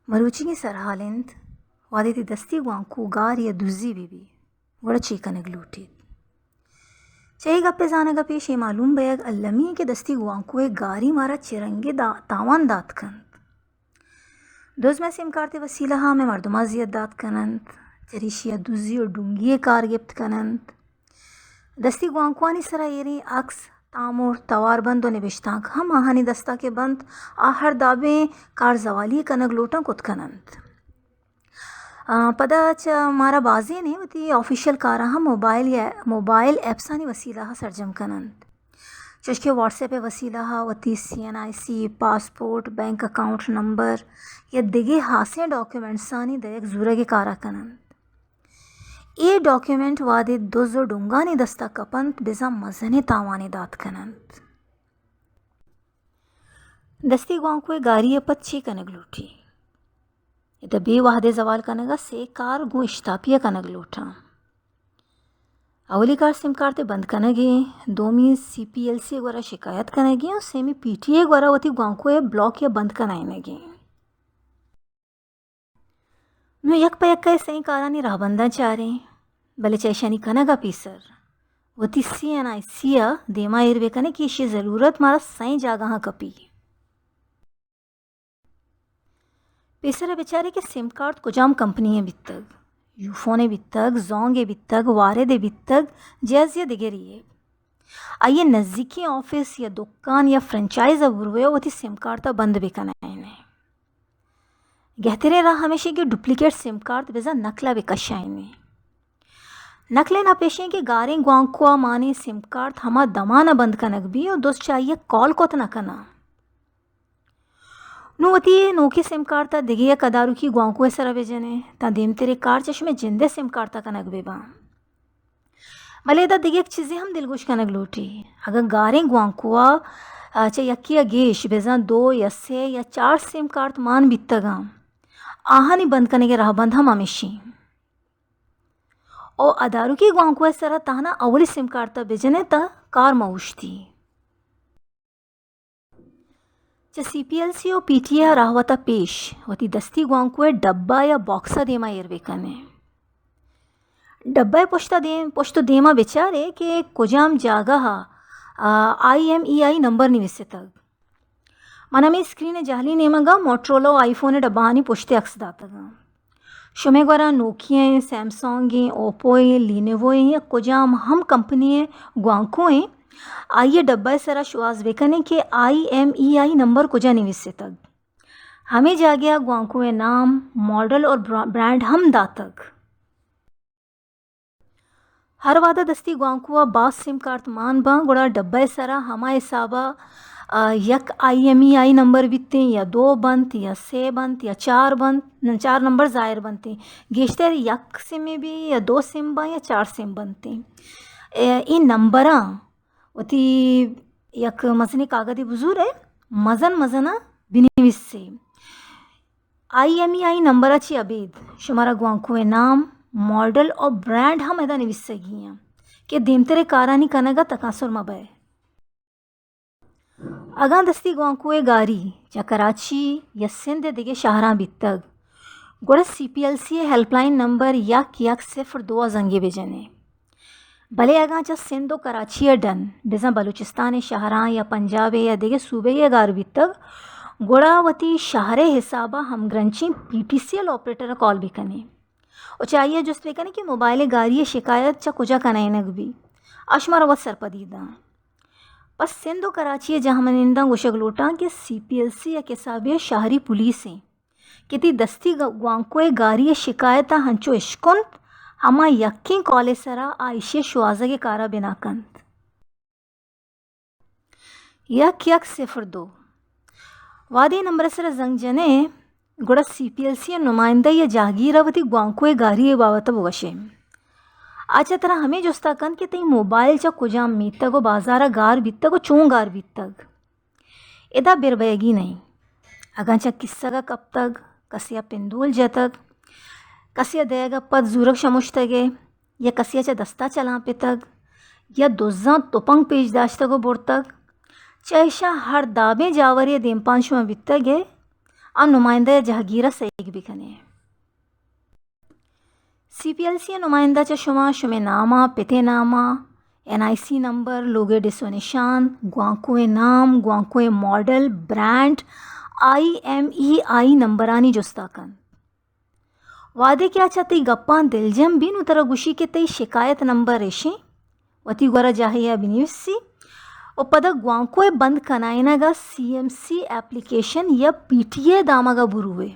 مروچیگیں سرحال انت، وہدے تئی دستی گوانکو گار یا دزی بہ بی، گڑا چے کنگ لوٹیت؟ چہ اے گپ ء زانگ ء پیش اے معلوم بئیگ المی انت کہ دستی گوانکو ء گاری مارا چہ رنگیں دا-، تاوان دات کنت۔ دز مئے سم کارت ء وسیلہ ء مئے مردماں زیت دات کن انت، چریشی ء دزی و ڈونگی ء کار گپت کن انت۔ دستی گوانکوانی سرا ایریں عکس، تامر، تواربند و نبشتانک ہم آہانی دستا کہ بنت، آ ہر دابیں کارزوالی کنگ لوٹاں کت کن انت۔ آ، پدا چہ مارا بازینے وتی آفیشل کاراں ہم موبائل یا موبائل ایپسانی وسیلہ ء سرجم کن انت۔ چوشکہ واٹس ایپ ء وسیلہ ء وتی سی این آئی سی، پاسپورٹ، بینک اکاؤنٹ نمبر یا دگہ ہاسیں ڈاکیومنٹسانی دئیگ زورگ ء کارا کن انت۔ اے ڈاکیومنٹ وہدے دز و ڈونگانی دستا کپنت، بزاں مزنیں تاوانے دات کننت۔ دستی گوانکو ء گاری ء پد چے کنگ لوٹی؟ ادا بے وہد ء زوال کنگ ء سے کار گوں اشتاپی ء کنگ لوٹاں۔ اولی کار سم کارت ء بند کنگ ء، دومی سی پی ایل سی ء گورا شکایت کنگ ء، سیمی پی ٹی اے ء گورا وتی گوانکو ء بلاک یا بند کنائینگ ء۔ نوں یک پہ یک ء سئیں کارانی رہبنداں چاریں، بلے چہ ایشانی کنگ ء پیسر وتی سی این آئی سی ء دیما ایر بہ کنیں کہ ایشی ضرورت مارا سئیں جاگہاں کپی۔ پیسر ء بچارے کہ سم کارت کجام کمپنی ء بیتگ، یوفون ء بیتگ، زونگ ء بیتگ، وارد ء بیتگ، جیز یا دگری ء۔ آئی ء نزیکیں آفس یا دکان یا فرنچائز ء بروئے ء وتی سم کارت ء بند بہ کنائینے۔ گہتریں راہ ہمیش انت کہ ڈپلیکیٹ سم کارت بزاں نقل ء بہ کشائینے۔ نقل ء نپ ایش انت کہ گاریں گوانکو ء مانیں سم کارت ہما دمان ء بند کنگ بی و دز چہ آئی ء کال کت نہ کناں۔ نوں وتی اے نوکیں سم کارت ء دگہ یک اداروکی گوانکو ء سرا بہ جنے تاں دیمتر اے کار چہ شمئے جند ء سم کارت ء کنگ بہ باں۔ بلے ادا دگہ یک چیزے ہم دلگوش کنگ لوٹی۔ اگاں گاریں گوانکو ء، آ، چہ یکے ء گیش بزاں دو یا سے یا چار سم کارت مان بیتگاں، آہانی بند کنگ ء رہبند ہم ہمیشی۔ او اداروکی گوانکو ء سرا تہنا اولی سم کارت ء بجنے تاں کار مہ اوشتی۔ چہ سی پی ایل سی و پی ٹی اے ء راہ وت ء پیش وتی دستی گوانکو ء ڈبہ یا باکس ء دیما ایر بہ کن ئے۔ ڈبہ ء پشت ء دیم، پشت و دیما بچار ئے کہ کجام جاگہ ء، آ، آئی ایم ای آئی نمبر نویستگ۔ من ہمے اسکرین ء جہلی نیمگ ء موٹرولا و آئی فون ء ڈبہانی پشت ء عکس داتگ آں۔ شمئے گورا نوکیا ایں، سیمسنگ ایں، اوپو ایں، لینوو ایں یا کجام ہم کمپنی ء گوانکو ایں، آئی ء ڈبہ ء سرا شوہاز بہ کن ئے کہ آئی ایم ای آئی نمبر کجا نویستگ۔ ہمے جاگہ ء گوانکو ء نام، ماڈل اور برا-، برانڈ ہم داتگ۔ ہر وہد ء دستی گوانکو ء باز سم کارت مان باں، گڑا ڈبہ ء سرا ہما حساب ء، آ، یک آئی ایم ای آئی نمبر بیتیں یا دو بنت یا سے بنت یا چار بنت، نہ، چار نمبر ظاہر بنتیں۔ گیشتر یک سمے بی یا دو سم باں یا چار سم بنتیں۔ اے، اے نمبراں وتی یک مزنیں کاگدے بزور ئے، مزن مزن ء بنویس ئے۔ آئی ایم ای آئی نمبر ء چہ ابید شمارا گوانکو ء نام، ماڈل و برانڈ ہم ادا نویسگی انت کہ دیمتر ء کارانی کنگ ء تکانسر مہ بئے۔ اگاں دستی گوانکو ء گاری چہ کراچی یا سندھ ء دگہ شہراں بیتگ، گڑا سی پی ایل سی ء ہیلپ لائن نمبر یک یک صفر دو ء زنگے بہ جن ئے۔ بلے اگاں چہ سندھ و کراچی ء ڈن بزاں بلوچستان ء شہراں یا پنجاب ء یا دگہ صوبہ ء گار بیتگ، گڑا وتی شہر ء حساب ء ہمگرنچیں P T C L operator ء کال بہ کن ئے و چہ آئی ء جست بہ کن ئے کہ موبائل ء گاری ء شکایت چہ کجا کنائینگ بی، آ شمارا وت سرپدی داں۔ پس سندھ و کراچی ء جہمننداں گوشگ لوٹاں کہ سی پی ایل سی یک حسابے ء شہری پولیس ایں۔ کہ تئی دستی گ-، گوانکو ء گاری ء شکایت ء ہنچو اشکنت، ہما یکیں کال ء سرا آ ایشی ء شوہازگ ء کار ء بنا کنت۔ یک یک صفر دو۔ وہدے نمبر ء سرا زنگ جن ئے، گڑا سی پی ایل سی ء نمائندہ یا جاگیر ء وتی گوانکو ء گاری ء بابت ء بگوش ئے۔ آ چہ ترا ہمے جست ء کنت کہ تئی موبائل چہ کجام میتگ و بازار ء گار بیتگ و چون گار بیتگ۔ ادا بر بئیگی نہ انت۔ اگاں چہ کیسگ ء کپتگ، کسے ء پندول جتگ، کسے ء دئیگ ء پد زورگ شمشتگ ئے، یا کسے ء چہ دست ء چلانپتگ، یا دزاں تپنگ پیش داشتگ و برتگ، چہ ایشاں ہر دابیں جاورے ء دیمپان شما بیتگ ئے، آ نمائندہ ءِ جہگیر ءَ سہیگ بہ کن ئے۔ سی پی ایل سی ءِ نمائندہ چہ شما شمئے نام ءَ، پت ءِ نام ءَ، این آئی سی نمبر، لوگ ءِ ڈس ءُ نشان، گوانکو ءِ نام، گوانکو ءِ model, brand, I M E I نمبرانی جست ءَ کنت۔ وہدے کہ آ چہ تئی گپاں دلجم بی، نوں ترا گوشی کہ تئی شکایت نمبر اش انت، وتی گورا جاہے ءَ بنویسی ءُ پدا گوانکو ءِ بند کنائینگ ءَ سی ایم سی اپلیکیشن یا پی ٹی اے دامگ ءَ بروئے۔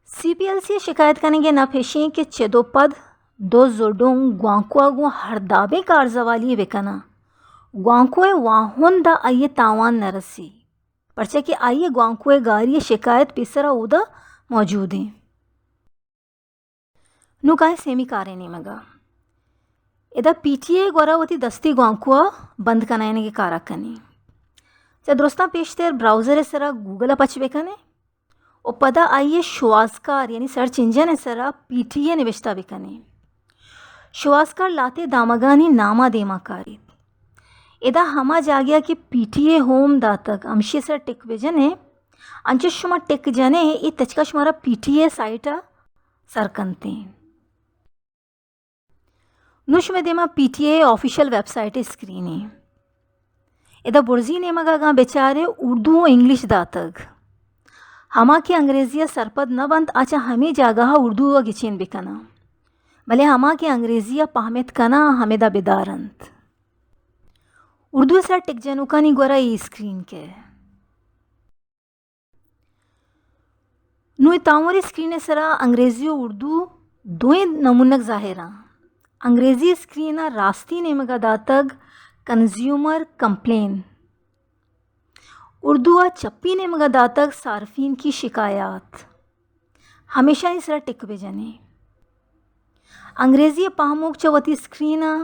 سی پی ایل سی ءِ شکایت کنگ ءِ نپ اش انت کہ چد ءُ پد دز ءُ ڈنگ گوانکو ءَ گوں ہر دابیں کارزوالی بہ کناں، گوانکو ءِ واہند ءَ آئی ءِ تاوان نہ رسی، پرچا کہ آئی ءِ گوانکو ءِ گاری ءِ شکایت پیسر ءَ اودا موجود انت۔ نوں کائیں سیمی کارے نیمگ ءَ۔ ادا پی ٹی اے گورا وتی دستی گوانکو ءَ بند کنائینگ ءِ کار ءَ کنی۔ چہ درستاں پیشتر براؤزر ءِ سرا گوگل ءَ پچ بہ کن ئے ءُ پدا آئی ءِ شوہازکار یعنی سرچ انجن ءِ سرا پی ٹی اے نبشتہ بہ کن ئے۔ شوہازکار لہتے دامگانی نام ءَ دیما کاریت۔ ادا ہما جاگہ ءَ کہ پی ٹی اے ہوم داتگ، ہمشی ءِ سرا ٹک بہ جن ئے۔ انچش شما ٹک جن ئے، اے تچکا شمارا پی ٹی اے سائٹ ءَ سر کنت ایں۔ نوں شمئے دیما P T A official website ءِ اسکرین ایں۔ ادا برزی نیمگ ءَ اگاں بچار ئے، اردو ءُ انگلش داتگ۔ ہما کہ انگریزی ءَ سرپد نہ بنت، آ چہ ہمے جاگہ ءَ اردو ءَ گچین بہ کناں۔ بلے ہما کہ انگریزی ءَ پہمت کناں، ہمدا بدار انت۔ اردو ءِ سرا ٹک جنوکانی گورا اے اسکرین کئیت۔ نوں اے تاوری اسکرین ءِ سرا انگریزی ءُ اردو دوئیں نمونگ ظاہر آں۔ انگریزی اسکرین ءَ راستی نیمگ ءَ داتگ کنزیومر کمپلین۔ اردو ءَ چپی نیمگ ءَ داتگ صارفین کی شکایات۔ ہمیشانی سرا ٹک بہ جن ئے۔ انگریزی ءِ پہموک چہ وتی اسکرین ءَ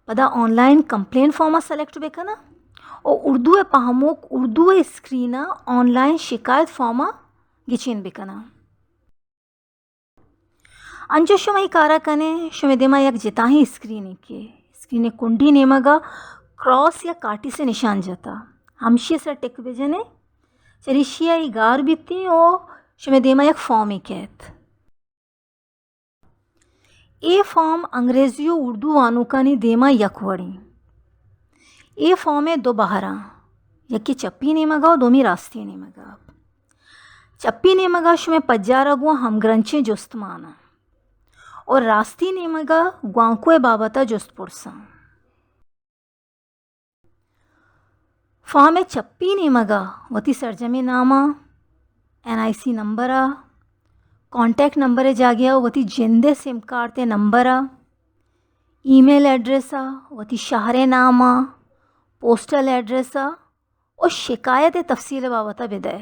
پدا آن لائن کمپلین فارم ءَ سلیکٹ بہ کناں ءُ اردو ءِ پہموک اردو ءِ اسکرین ءَ آن لائن شکایت فارم ءَ گچین بہ کناں۔ انچو شما اے کار ءَ کن ئے، شمئے دیما یک جتاہیں اسکرینے کئیت۔ اسکرین ءِ کنڈی نیمگ ءَ کراس یا کاٹی سے نشان جتا۔ ہمشی ءِ سرا ٹک بہ جن ئے۔ چریشی ءَ اے گار بیت ایں ءُ شمئے دیما یک فارمے کئیت۔ اے فارم انگریزی ءُ اردو وانوکانی دیما یک وڑیں۔ اے فارم ءِ دو بہراں، یکے چپی نیمگ ءَ ءُ دومی راستی نیمگ ءَ۔ چپی نیمگ ءَ شمئے پجار ءَ گوں ہمگرنچیں جست مان آں ءُ راستی نیمگ ءَ گوانکو ءِ بابت ءَ جست پرساں۔ فارم ءِ چپی نیمگ ءَ وتی سرجمیں نام ءَ، این آئی سی نمبر ءَ، کانٹیکٹ نمبر ءِ جاگہ ءَ وتی جند ءِ سم کارت ءِ نمبر ءَ، ای میل ایڈریس ءَ، وتی شہر ءِ نام ءَ، پوسٹل ایڈریس ءَ ءُ شکایت ءِ تفصیل ءِ بابت ءَ بدئے۔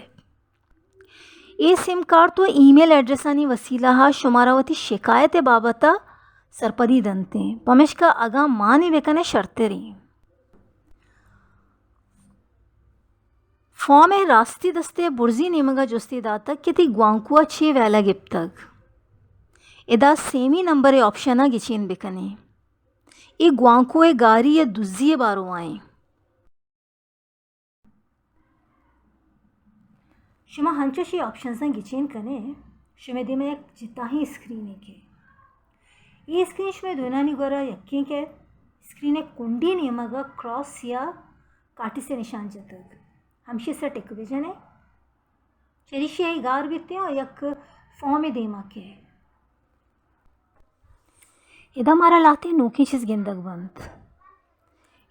اے سم کارت ءُ ای میل ایڈریسانی وسیلہ ءَ شمارا وتی شکایت ءِ بابت ءَ سرپدی دنت ایں، پمیشکا اگاں مانے بہ کن ئے شرتر ایں۔ فارم ءِ راستی دست ءِ برزی نیمگ ءَ جستے داتگ کہ تئی گوانکو ءَ چے ویلہ گپتگ۔ ادا سیمی نمبر ءِ آپشن ءَ گچین بہ کن ئے۔ اے گوانکو ءِ گاری یا دزی ءِ باروا ایں۔ شما ہنچوش اے آپشنزاں گچین کن ئے، شمئے دیما یک جتاہیں اسکرینے کئیت۔ اے اسکرین شمئے دوئینانی گورا یکیں کئیت۔ اسکرین ءِ کنڈی نیمگ ءَ کراس یا کاٹی سے نشان جتگ۔ ہمشی ءِ سرا ٹک بہ جن ئے۔ چریشی ءَ اے گار بیت ایں ءُ یک فارمے دیما کئیت۔ ادا مارا لہتیں نوکیں چیز گندگ بنت۔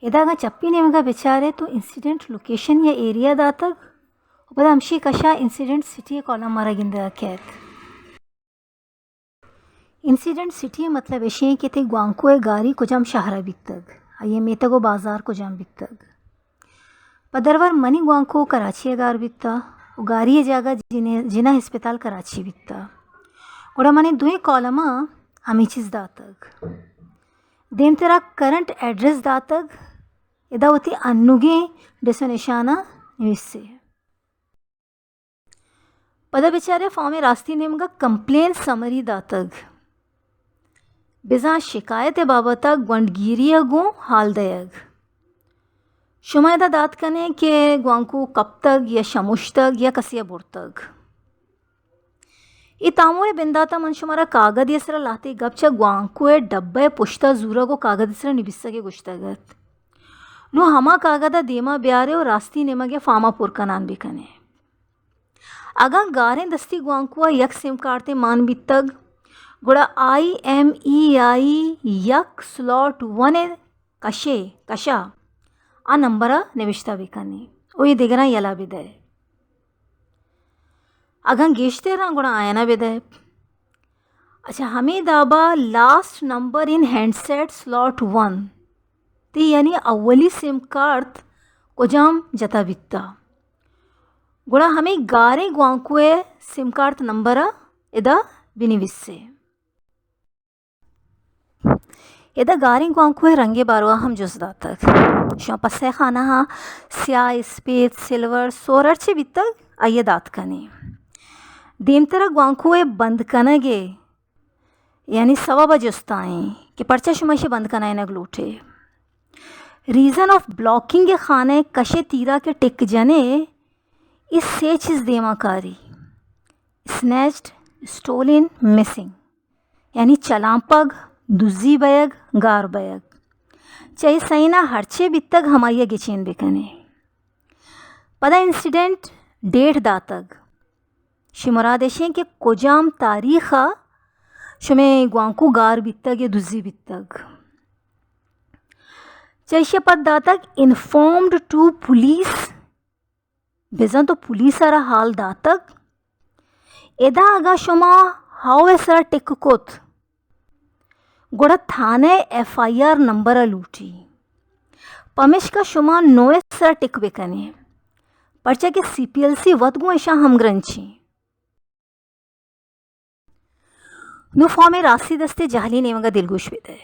ادا اگاں چپی نیمگ ءَ بچار ئے تو انسیڈنٹ لوکیشن یا ایریا داتگ ءُ پدا ہمشی کش ءَ انسیڈنٹ سٹی ءِ کالم مارا گندگ ءَ کئیت۔ انسیڈنٹ سٹی ءِ مطلب اش ایں کہ تئی گوانکو ءِ گاری کجام شہر ءَ بیتگ، آئی ءِ میتگ ءُ بازار کجام بیتگ۔ پہ درور منی گوانکو کراچی ءَ گار بیتہ ءُ گاری ءِ جاگہ جناح، جناح ہسپتال کراچی بیتہ۔ گڑا من اے دوئیں کالماں ہمے چیز داتگ۔ دیمترا کرنٹ ایڈریس داتگ، ادا وتی انوگیں ڈس ءُ نشان ءَ نویسے۔ پدا بچار ئے فارم ءِ راستی نیمگ ءَ کمپلین سمری داتگ۔ بزاں شکایت ءِ بابت ءَ گونڈگیری ءَ گوں حال دئیگ۔ شما ادا دات کنے کہ گوانکو کپتگ یا شموشتگ یا کسے ءَ برتگ۔ اے تامور ءِ بندات ءَ من شمارا کاگدے ءِ سرا لہتے گپ چہ گوانکو ءِ ڈبہ ءِ پشت ءَ زورگ ءُ کاگد ءِ سرا نبیسگ ءَ گوشتگ ات۔ نوں ہما کاگد ءَ دیما بیارے ءُ راستی نیمگ ءِ فارم ءَ پر کنان بکنے۔ اگاں گاریں دستی گوانکو ءَ یک سم کارتے مان بیتگ، گڑا آئی ایم ای آئی یک سلاٹ ون ءِ کشے، کشا آ نمبر ءَ نبشتہ بکنے ءُ اے دگراں یلہ بدئے۔ اگاں گیشتر اَنت، گڑا آیانا بدئے۔ اچھا، ہمے دابا last number in handset slot one, تئی یعنی اولی سم کارت کجام جتا بیتا، گڑا ہمے گاریں گوانکو ءِ سم کارت نمبر ءَ ادا بنویسے۔ ادا گاریں گوانکو ءِ رنگ ءِ باروا ہم جست داتگ۔ شما پسہ ءِ خانہ ءَ سیاہ، اسپیت، سلور، سور ہرچے بیتگ، آئی ءَ دات کنے۔ دیمتر ءَ گوانکو ءِ بند کنگ ءِ یعنی سوب ءَ جست ایں کہ پرچا شما ایشی ءَ بند کنائینگ لوٹ ئے۔ ریزن آف بلاکنگ ءِ خانہ ءِ کش ءِ تیرا کہ ٹک جن ئے، اے سے چیز دیما کاری، سنیچڈ، اسٹولن، مسنگ، یعنی چلانپگ، دزی بئیگ، گار بئیگ۔ چہ اے سئینا ہرچے بیتگ، ہمائی ءَ گچین بکنے۔ پدا انسیڈنٹ ڈیٹ داتگ۔ شی مراد ایش ایں کہ کجام تاریخ ءَ شمئے گوانکو گار بیتگ یا دزی بیتگ۔ چہ ایشی ءَ پد داتگ انفارمڈ ٹو پولیس، بزاں تو پولیس ءَ را حال داتگ۔ ادا اگاں شما ہاؤ ءِ سرا ٹک کت، گڑا تھانہ ءِ ایف آئی آر نمبر ءَ لوٹی۔ پمیشکا شما نو ءِ سرا ٹک بکنے، پرچا کہ سی پی ایل سی وت گوں ایشاں ہمگرنچی۔ نوں فارم ءِ راستی دست ءِ جہلی نیمگ ءَ دلگوش بدئے۔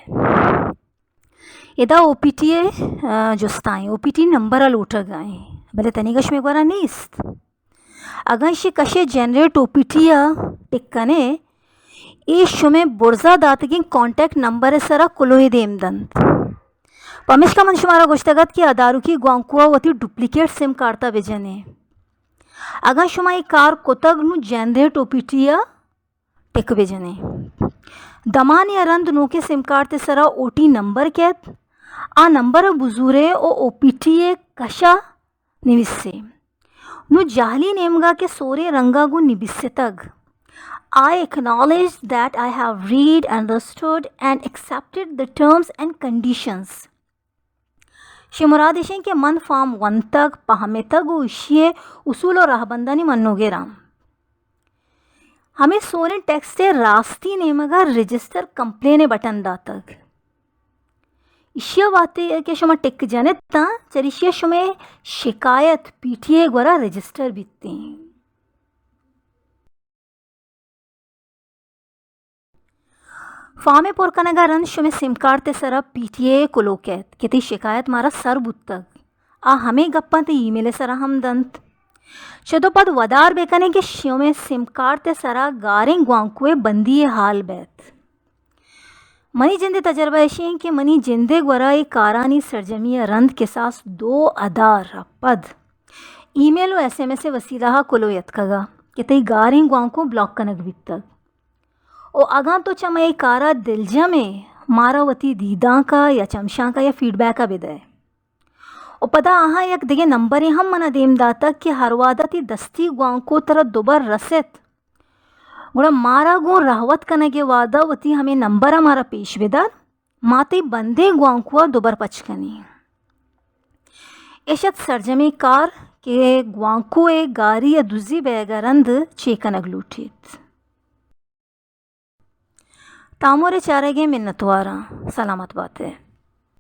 ادا او پی ٹی ءِ، آ، جست ایں، او پی ٹی نمبر ءَ لوٹگ ءَ ایں، بلے تنیگا شمئے گورا نیست۔ اگاں ایشی کش ءِ جنریٹ او پی ٹی ءَ ٹک کنے، اے شمئے برزا داتگیں کانٹیکٹ نمبر ءِ سرا کلوہے دیم دنت۔ پمیشکا من شمارا گوشتگ ات کہ ادارکی گوانکو ءَ وتی ڈپلیکیٹ سم کارت ءَ بجنے۔ اگاں شما اے کار کتگ، نوں جنریٹ او پی ٹی ءَ ٹک بجنے۔ دمانے ءَ رند نوکیں سم کارت ءِ سرا او ٹی نمبر کیت، آ نمبر ءَ بزورے ءُ او پی ٹی ءِ کش ءَ نویسے۔ نوں جہلی نیمگا کہ سوریں رنگا گوں نبیستگ، I acknowledge that I have read, understood and accepted the terms and conditions. شی مراد ایش ایں کہ من فارم ونتگ، پہمتگ ءُ ایشی ءِ اصول ءُ رہبندانی منوگر آں۔ ہمے سوریں ٹیکسٹ ءِ راستی نیمگا رجسٹر کمپلین ءِ بٹن داتگ۔ ایشی ءَ وہدے کہ شما ٹک جن ات تاں، چریشی ءَ شمئے شکایت پی ٹی اے ءِ گورا رجسٹر بیتیں۔ فارم ءِ پر کنگ ءَ رند شمئے سم کارت ءِ سرا پی ٹی اے ءِ کلوہ کیت کہ تئی شکایت مارا سر بوتگ۔ آ ہمے گپاں تئی ای میل ءِ سرا ہم دنت۔ چد ءُ پد ودار بہ کن ئے کہ شمئے سم کارت ءِ سرا گاریں گوانکو ءِ بندی ءِ ہال بیت۔ منی جند ءِ تجربہ ایش ایں کہ منی جند ءِ گورا اے کارانی سرجمی ءَ رند کساس دو ادار ءَ پد ای میل ءُ ایس ایم ایس ءِ وسیلہ ءَ کلوہ یتکگ ءَ کہ تئی گاریں گوانکو بلاک کنگ بیتگ۔ ءُ اگاں تو چہ مئے کار ءَ دلجم ئے، مارا وتی دیدانک ءَ یا چمشانک ءَ یا فیڈ بیک ءَ بدئے۔ ءُ پدا آہاں یک دگہ نمبرے ہم منا دیم داتگ کہ ہر وہدا تئی دستی گوانکو ترا دوبر رست، گڑا مارا گوں رہوت کنگ ءِ وہدا وتی ہمے نمبر ءَ مارا پیش بدار، ما تئی بندیں گوانکو ءَ دوبر پچ کنیں۔ ایش ات سرجمیں کار کہ گوانکو ءِ گاری یا دزی بئیگ ءَ رند چے کنگ لوٹیت۔ تامور ءِ چارگ ءِ منتواراں۔ سلامت بات ئے۔